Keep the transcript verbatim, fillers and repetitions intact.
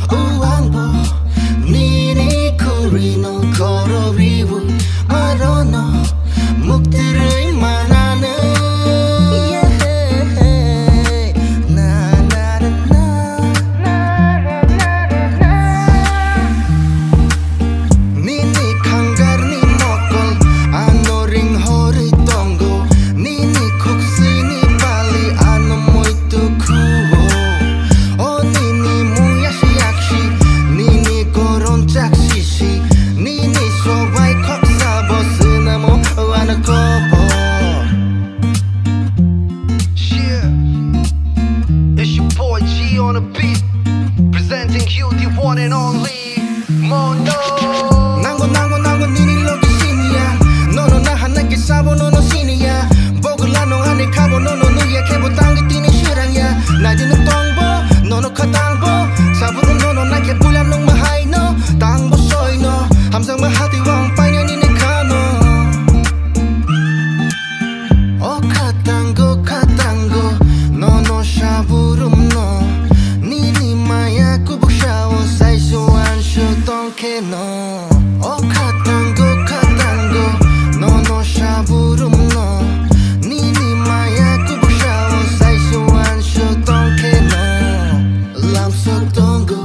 O angbo nini khurino khoro riwi, arono muktirwi mananw. Na, na, na, na. Nini khangarni mokol ano ring horwi tongo. Nini khuksini bali ano muitu khuo. O nini mung yaksi yaksi, nini koron chaksi si, nini sobai khoksa bo swnamo ano kobor. Yeah, it's your boy G on the beat, presenting you the one and only Mondo. Nango, nango, nango, nini logi siniya. Nono naha nagi sabo nono siniya. Bogla no ane khabo nono nuya khebo tangi tini shirangya. Nadi no tongbo, nono khatangbo. Saburu nono nake pula nung mahai no. Tangbo soy no. Hamjang mahati wang paina nini khano. O khatango, khatango, nono saburum no. Nini maya kubuk sao saisu ansu tongkhe no. O khatango, khatango, nono saburum no. Nini maya kubuk sao saisu ansu tongkhe no. Lamsok tongo,